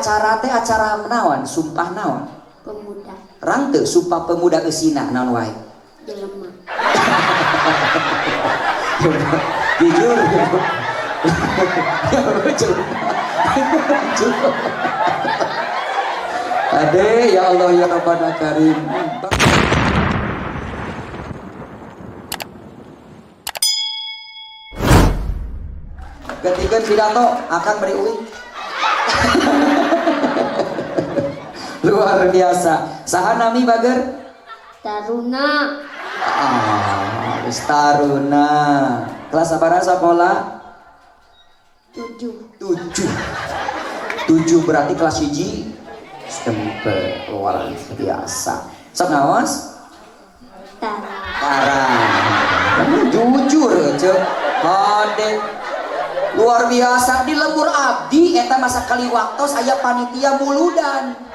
Upacara teh acara naon? Sumpah naon? Pemuda. Rang teu sumpah pemuda eusina naon wae? Jelema. Jujur. Ade ya Allah ya Rabbana Karim. Ketiga pidato akan beri uwi. Luar biasa. Saha nami bager? Taruna. Ah, Taruna. Kelas sabaraha sekolah? 7. 7. 7 berarti kelas 1 stempel. Luar biasa. Sok ngaos? Tara. Tara. Jujur cek. Hade. Luar biasa di lembur abdi eta masa kali waktos aya panitia muludan.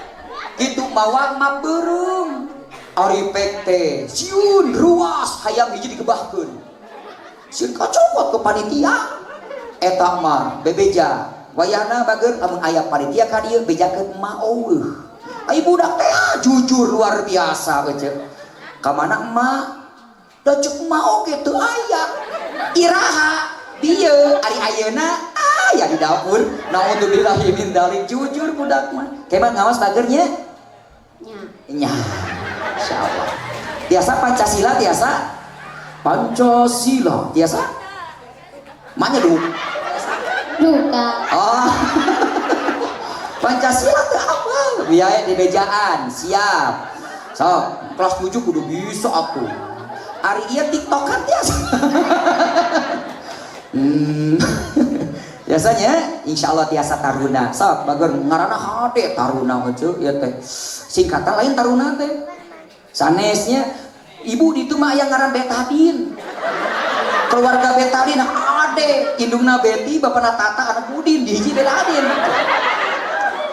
Gitu mawa mah beureum. Ari pek teh sieun ruas hayang hiji digebahkeun. Sieun kacokot ke panitia. Eta mah bebeja. Wayahna bager lamun aya panitia ka dieu bejakeun emak eueuh. Ai budak teh jujur luar biasa ece. Ka mana emak? Da ceuk emak oge teu aya. Iraha dieu ari ayeuna aya di dapur. Naudzubillahi min dzalik, jujur budak mah. Kemat ngawas bagernya? Nya. Nya. Insyaallah. Tiasa Pancasila tiasa? Pancasila tiasa? Maknya dulu. Duka. Oh. Pancasila teh apa? Biaya di bejaan, siap. So, kelas 7 kudu bisa atuh. Ari ieu TikTokan tiasa. Biasanya insyaallah tiasa taruna. Sok bager ngaranna hade taruna heueuh ieu teh. Singkatan lain taruna teh. Sanesnya ibu ditu mah aya ngaran Betadin. Keluarga Betadin ade, indungna Beti, bapana Tata, anak Udin, dihiji Betadin.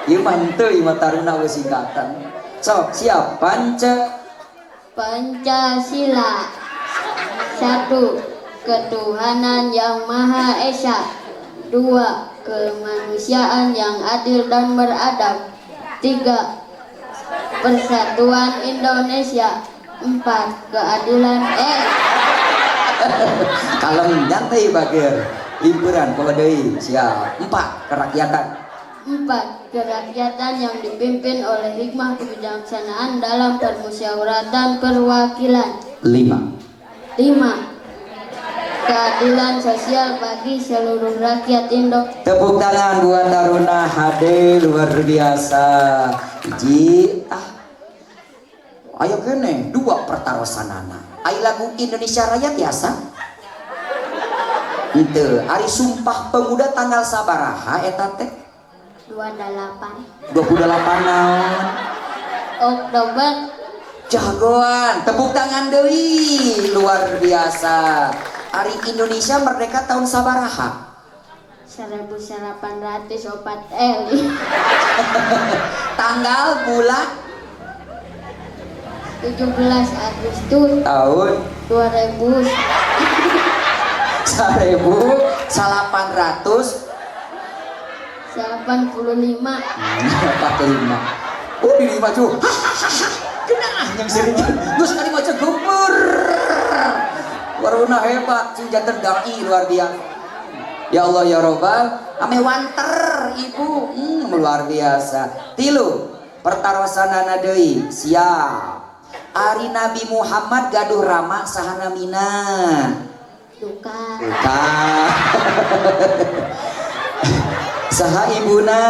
Ieu mah henteu ieu mah taruna we singkatan. Sok siap Pancasila. 1. Ketuhanan yang Maha Esa. 2. Kemanusiaan yang adil dan beradab. 3. Persatuan Indonesia. 4. Keadilan Kalem nyantai bager. Impuran poho deui, siap. 4. Kerakyatan. 4. Kerakyatan yang dipimpin oleh hikmah kebijaksanaan dalam permusyawaratan perwakilan. 5. Keadilan sosial bagi seluruh rakyat Indonesia. Tepuk tangan buat Taruna HD luar biasa. Hiji ah. Ayo kene 2 pertarosanana. Ai lagu Indonesia Raya tiasa? Henteu, ari Sumpah Pemuda tanggal sabaraha eta teh? 28. 28 naon? Oktober. Jagoan, tepuk tangan deui, luar biasa. Ari Indonesia merdeka tahun sabaraha? 1804 L. Tanggal bulan 17 Agustus tahun 2000 1885. 85. Oh, di lima cuy. Kena yang sering. Terus kali maca gempur. Waruna hebat, sing janten dai luar biasa. Ya Allah ya Robbal, ame wanter ibu, luar biasa. 3. Pertarosanana deui, siap. Ari Nabi Muhammad gaduh rama saha namina? Duka. Duka. Saha ibuna?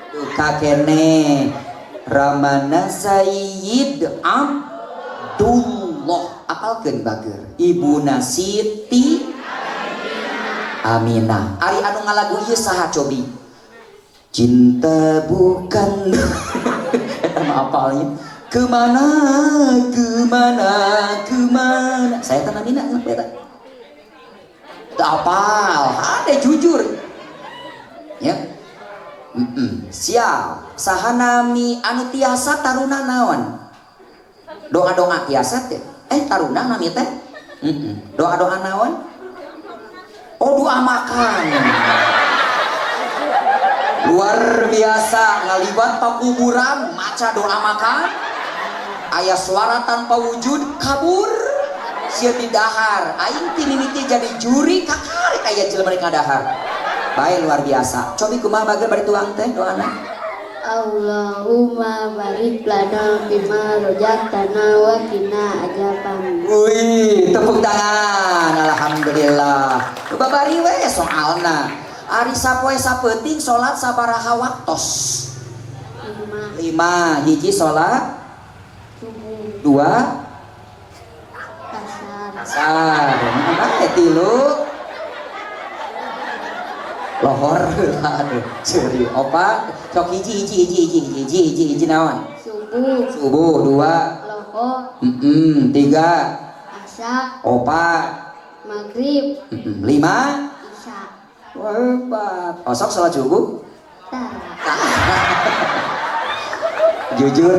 Duka kene. Ramana Sayyid Abdullah. Apalkeun bager? Ibuna Siti Aminah. Ari anu ngalagu ieu saha cobi? Cinta bukan eta mah apalnya. Kemana kemana kemana. Saya teh namina eta. Teu apal, hade jujur. Ya. Siap. Saha nami anu tiasa taruna naon? Doa-doa tiasa teh. Taruna nami teh? Doa-doa naon? Oh, doa makan. Luar biasa ngaliwat pakuburan maca doa makan. Aya suara tanpa wujud kabur. Sia di dahar, aing ti mimiti jadi juri kakarek aya jelema rek ngadahar. Bae luar biasa. Cobi kumaha bager bari tuang teh doana. Allahumma barik lana bima rozaqtana wa qina adzaban. Wih, tepuk tangan. Alhamdulillah. Babari we soalna. Ari sapoe sapeuting salat sabaraha waktos? 5. 5. Hiji salat subuh. 2 asar. Asar. Bae 3 lohor aduh seuri opat sok hiji hiji hiji hiji hiji hiji hiji naon? Subuh. Subuh 2 lohor. 3 asar. 4 maghrib. 5 isya. Hebat. Osok salat subuh? Tara. Jujur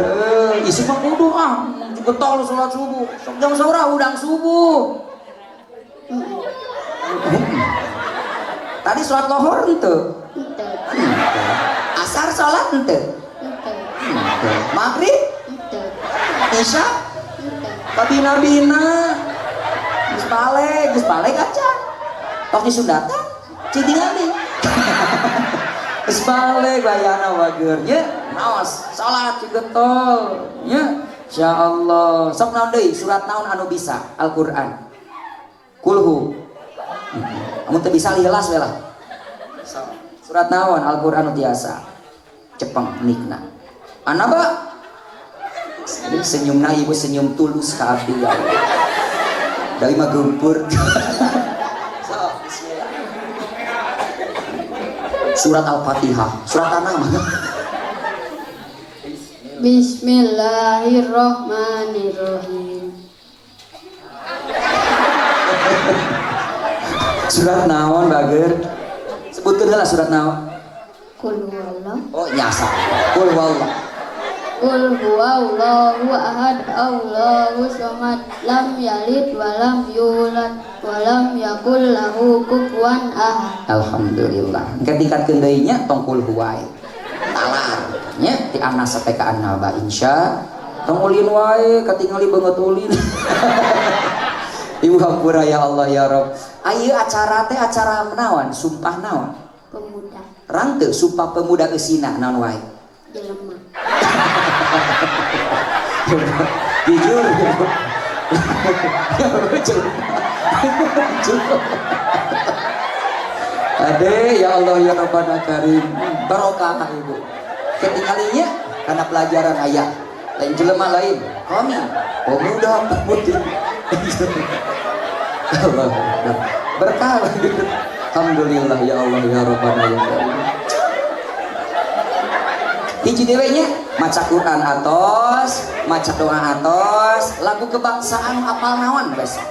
isi mah kudu ah getol salat subuh. Sok jam saurah udang subuh. Tadi sholat lohor henteu? Henteu. Asar sholat henteu? Henteu. Maghrib? Henteu. Isya? Henteu. Kabina-bina. Geus balik aja. Tok disundatan, cing tingali. Geus balik bayana wager nya. Naos salat getol nya. Insyaallah. Sok naon deui surat naon anu bisa? Al-Qur'an. Kulhu. Amun teu bisa lihelas we lah. So, surat naon Al-Qur'an nu tiasa. Cepeng nikna. Anaba senyumna ibu senyum tulus ka abdi ya Allah. Dari mah gempur. So, bismillah. Surat Al-Fatihah, surat tanah mah. Bismillahirrahmanirrahim. Surat naon bager? Sebutkeun heula surat naon? Qul huwallah. Oh, nyasa. Qul huwallah. Qul huwallahu ahad, Allahu samad, lam yalid wa lam yulad wa lam yakul lahu kufuwan ahad. Alhamdulillah. Engke tingkatkeun deui nya tong qul huwae. Talar nya ti anas sampai ka annaba insya. Tong ulin wae katingali beungeut ulin. Ibu hampura ya Allah ya Rob. Ayo acara teh acara menawan, sumpah naon? Pemuda. Rante sumpah pemuda eusina naon wae? Jelema. Jujur. Ade ya Allah ya Rabbana Karim. Barokah ibu. Ketingalinya karena pelajaran ayah. Lain jelema lain. Kami pemuda pemudi. Allah berkah. Alhamdulillah ya Allah ya Rabbana ya Karim. Hiji dewe nya maca Quran atos, maca doa atos, lagu kebangsaan apal naon besok.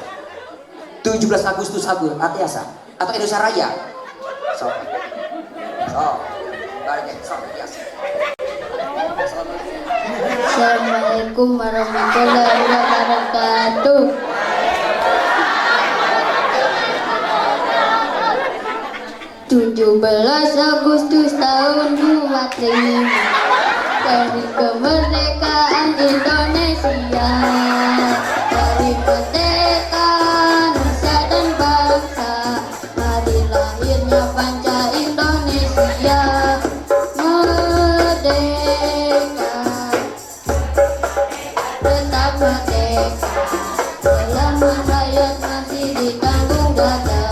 17 Agustus aku atiasa atau Indonesia Raya. Sok. Sok. Bareng sok biasa. Assalamualaikum warahmatullahi wabarakatuh. 17 Agustus tahun 25 dari kemerdekaan Indonesia, dari merdeka nusa dan bangsa, mari lahirnya Panca Indonesia. Merdeka, tetap merdeka, selama rakyat masih ditanggung dada.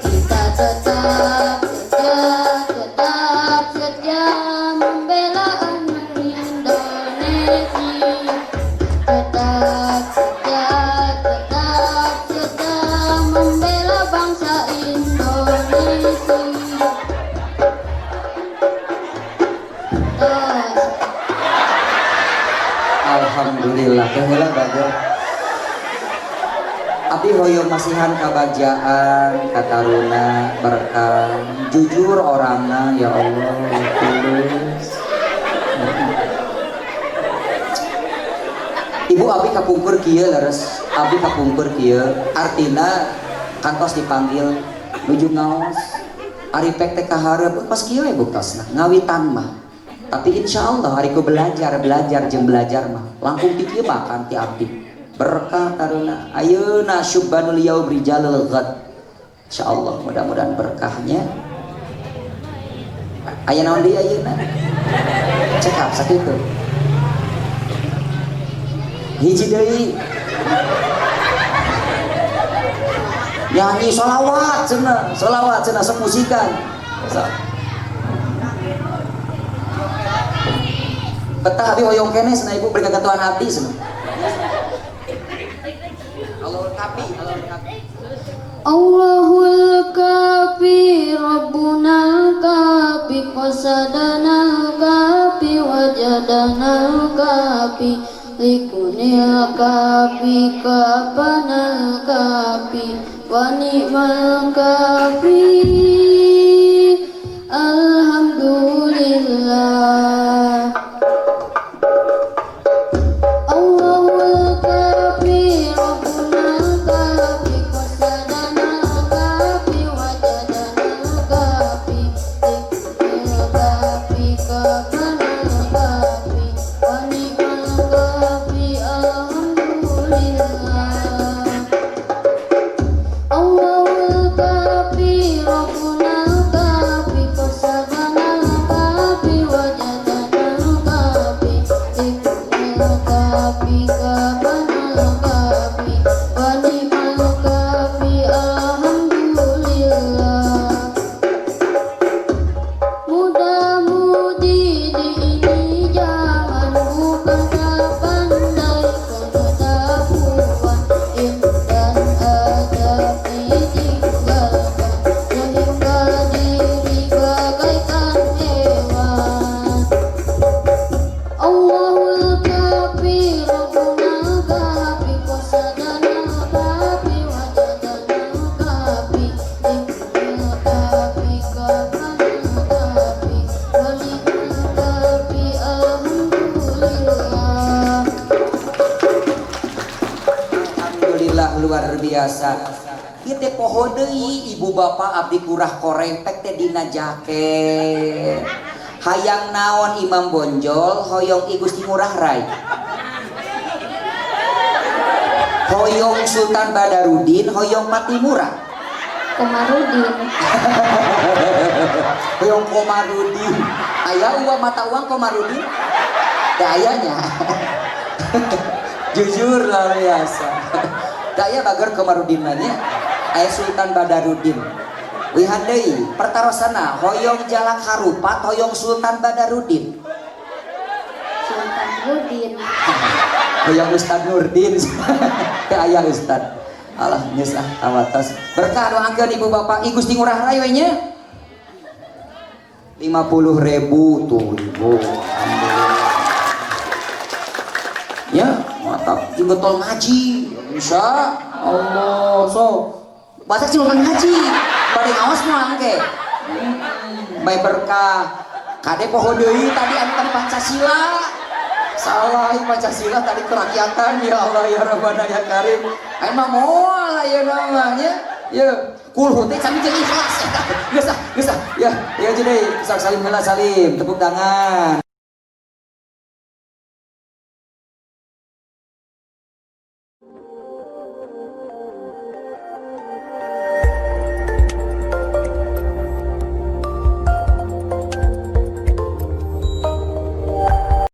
Kita tetap setia, tetap setia membela Indonesia. Tetap setia, tetap setia membela bangsa Indonesia. Alhamdulillah, keheula bager. Abdi hoyong masihan kabagjaan, kataruna, berkah, jujur orangna ya Allah, tulus. Ibu abdi kapungkur kieu leres, abdi kapungkur kieu, artina kantos dipanggil nuju ngaos. Ari pek teh kaharep pas kieu we buktosna ngawitan mah. Tapi insyaallah ari ku belajar jeung belajar mah langkung ti kieu bahkan ti abdi. Berkah taruna ayeuna syubbanul yaum rijalul ghad. Insyaallah mudah-mudahan berkahnya. Aya naon deui ayeuna? Cekap sakitu. Hiji deui. Nyanyi sholawat cenah, sholawat cenah sok musikan. Sok. Betah abi hoyong keneh cenah ibu beri kagetuan abdi cenah. Allahul kafi, Allahul kafi. Allahul kafi, Rabbunal kafi, qasadanal kafi, wajadanal kafi, likunil kafi, kafanal kafi, wa ni'mal kafi. Alhamdulillah. Allahul kafi, Rabbunal kafi, qasadanal kafi, wajadanal kafi, likunil kafi, kafanal kafi, wa ni'mal kafi. Alhamdulillah. Allahul kafi, Rabbunal kafi, qasadanal kafi, wajadanal kafi, likunil kafi, kafanal kafi, wa ni'mal kafi. Alhamdulillah. Muda-mudi di ini zaman bukan tak pandai pengetahuan, ilmu dan adab ditinggalkan sehingga diri bagaikan hewan. Allahul kafi, Rabbunal kafi, qasadanal kafi, wajadanal kafi, likunil kafi, kafanal kafi, wa ni'mal kafi. Alhamdulillah. Alhamdulillah luar biasa. Ieu teh poho deui ibu bapak abdi kurah korempek teh dina jaket. Hayang naon Imam Bonjol, hoyong I Gusti Ngurah Rai. Hoyong Sultan Badarudin, hoyong Patimura. Komarudin. Hoyong Komarudin. Aya uang mata uang Komarudin? Teu aya nya. Jujur luar biasa. Teu aya bager Komarudin mah nya. Aya Sultan Badarudin. Wihan deui pertarosana hoyong Jalak Harupat, hoyong Sultan Badarudin. Sultan Rudin. Hoyong Ustad Nurdin. Teu aya Ustad. Alah geus ah kawatos. Berkah doakeun ibu bapak I Gusti Ngurah Rai we nya. 50.000 tuh ibu. Alhamdulillah. Ya, mantap juga tol ngaji. Insya Allah. So, bahasa sih bukan ngaji. Pada ngawas mah engke. Bae berkah. Kade poho deui tadi anu tadi Pancasila. Salah Pancasila tadi kerakyatan ya Allah ya Rabbana ya Karim. Emang moal ayeuna mah nya. Ya, kulhu teh sami jeung ikhlas eta. Geus ah, geus ah. Ya, ya jadi salim heula salim, tepuk tangan.